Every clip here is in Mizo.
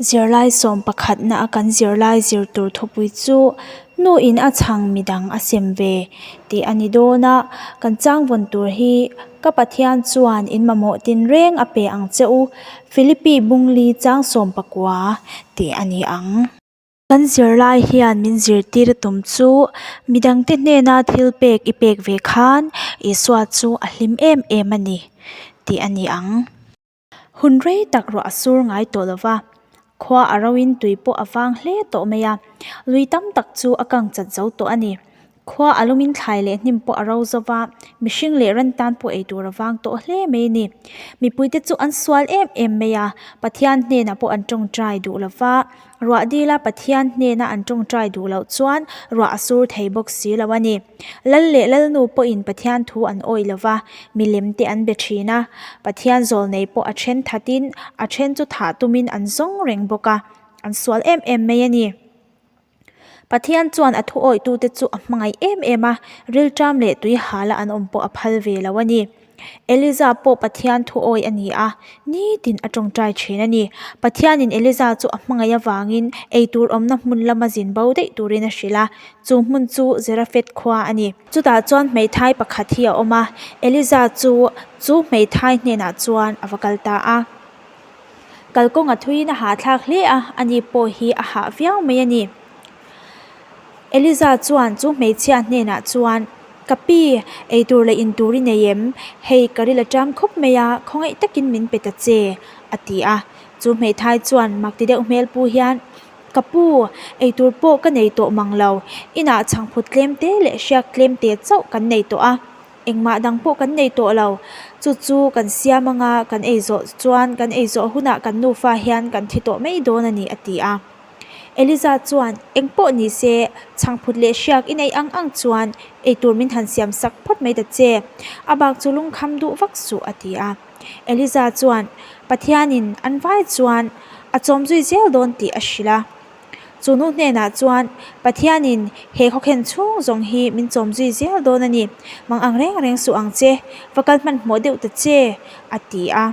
Zirlai sawm pakhatna a kan zirlai zir tur thupui chu nu in a chhang midang a sem ve tih a ni dawn a, kan chang vawn tur hi ka Pathian chuan in mamawh tinreng a pe ang che u, Philippi bungli chang sawm pakua tih a ni ang. Kan zirlai hian min zirtir a tum chu midangte hnena thil pek i pek ve khan Isua chu a hlim em em a ni tih a ni ang. Hun rei tak ruah a sur ngai tawh lo va, khua a roin tui pawh a vang hle tawh mai a, lui tam tak chu a kang chat zo tawh a ni. Khua a lumin thlai leh hnim pawh a ro zo va, mihring leh ran tan pawh ei tur a vang tawh hle mai a ni. Mipuite chu an sual em em mai a, Pathian hnenah pawh an tawngtai duh lo va, Ruah dila Pathian hnena an tawngtai duh loh chuan ruah a sur thei bawk si lo a ni. Lal leh Lalnu pawhin Pathian thu an awih lo va, milem te an be thin a. Pathian zawlnei pawh a then thatin a then chu thah tumin an zawng reng bawk a, an sual em em mai a ni. Pathian chuan a thu awihtute chu a hmangaih em em a, rilṭam leh tuihala an awm pawh a phal ve lo a ni. Eliza pawh Pathian thu awi a ni a, nitin a tawngtai thin a ni. Pathianin Eliza chu a hmangaih avangin eitur awmna hmun lama zin bo daih turin a hrilh a, chu hmun chu Zerafet khua a ni. Chutah chuan hmeithai pakhat hi a awm a, Eliza chu chu hmeithai hnenah chuan a va kal ta a. Kalkawng a thuiin a hahthlak hle a, ani pawh hi a hah viau mai a ni. Eliza chuan chu hmeichhia hnenah chuan, Ka pi, eitur leh intur i nei em? Hei ka ril a ṭam khawp mai a, khawngaih takin min pe ta che, a ti a. Chu hmeithai chuan mak ti deuh hmel pu hian, Ka pu, eitur pawh ka nei tawh mang lo. Inah chhangphut tlem te leh hriak tlem te chauh kan nei tawh a, engmah dang pawh kan nei tawh lo. Chu chu kan siam anga kan ei zawh chuan kan ei zawh hunah kan nufa hian kan thi tawh mai dawn a ni, a ti a. Eliza chuan, Eng pawh ni se, chhangphut leh hriak i neih ang ang chuan eitur min han siam sak phawt mai ta che. A bak chu lungkham duh vak suh, a ti a. Eliza chuan, Pathianin an vai chuan a chawm zui zel dawn tih a hrilh a. Chu nu hnenah chuan, Pathianin he khawkhen chhung zawng hi min chawm zui zel dawn a ni. Mang ang reng reng suh ang che, va kal hmanhmawh deuh ta che, a ti a.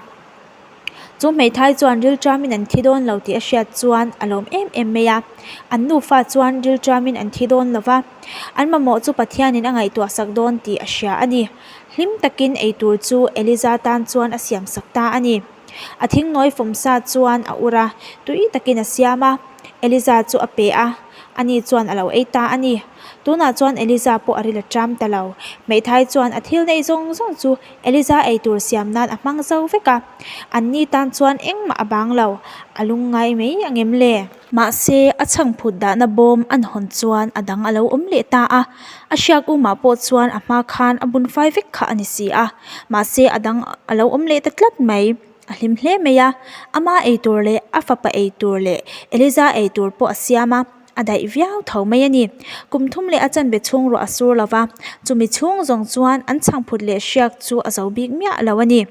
Chu hmeithai chuan rilṭamin an thi dawn lo tih a hriat chuan a lawm em em mai a. An nufa chuan rilṭamin an thi dawn lo va, an mamawh chu Pathianin a ngaihtuah sak dawn tih a hria a ni. Hlim takin eitur chu Eliza tan chuan a siam sak ta a ni. A thingnawi fawmsa chuan a ur a, tui takin a siam a. Eliza chu a pe a, ani chuan a lo ei ta a ni. Tunah chuan Eliza pawh a ril a ṭam ta lo. Hmeithai chuan a thil neih zawng zawng chu Eliza eitur siam nan a hmang zo vek a, anni tan chuan engmah a bang lo, a lungngai mai ang em le? Mahse, a chhangphut dahna bawm an hawn chuan a dang a lo awm leh ta a, a hriak umah pawh chuan a hma khan a bun fai vek kha a ni si a, mahse a dang a lo awm leh ta tlat mai. A hlim hle mai a, ama eitur leh a fapa eitur leh Eliza eitur pawh a siam a, a daih viau tho mai a ni. Kum thum leh a chanve chhung ruah a sur lo va, chumi chhung zawng chuan an chhangphut leh hriak chu a zo bik miah lo a ni.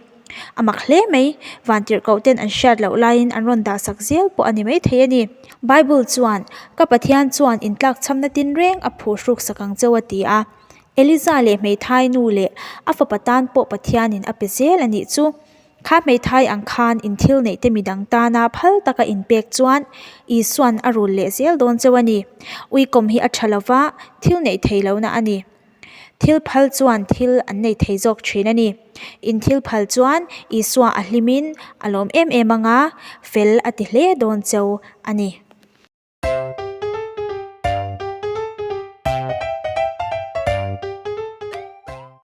A mak hle mai, vantirhkoh ten an hriat loh laiin an rawn dah sak zel pawh a ni maithei a ni. Bible chuan, Ka Pathian chuan intlakchhamna tinreng a phuhruk sak ang cheu a ti a. Eliza leh hmeithai nu leh a fapa tan pawh Pathianin a pe zel a nih chu. Kha hmeithai ang khan in thil neih te midang tana phal taka inpek chuan Isua'n a rul leh zel dawn cheu a ni. Uikawm hi a tha lova, thil neih thei lohna a ni. Thil phal chuan thil an nei thei zawk thin a ni. In thil phal chuan Isua a hlimin a lawm em em anga, fel a ti hle dawn cheu a ni.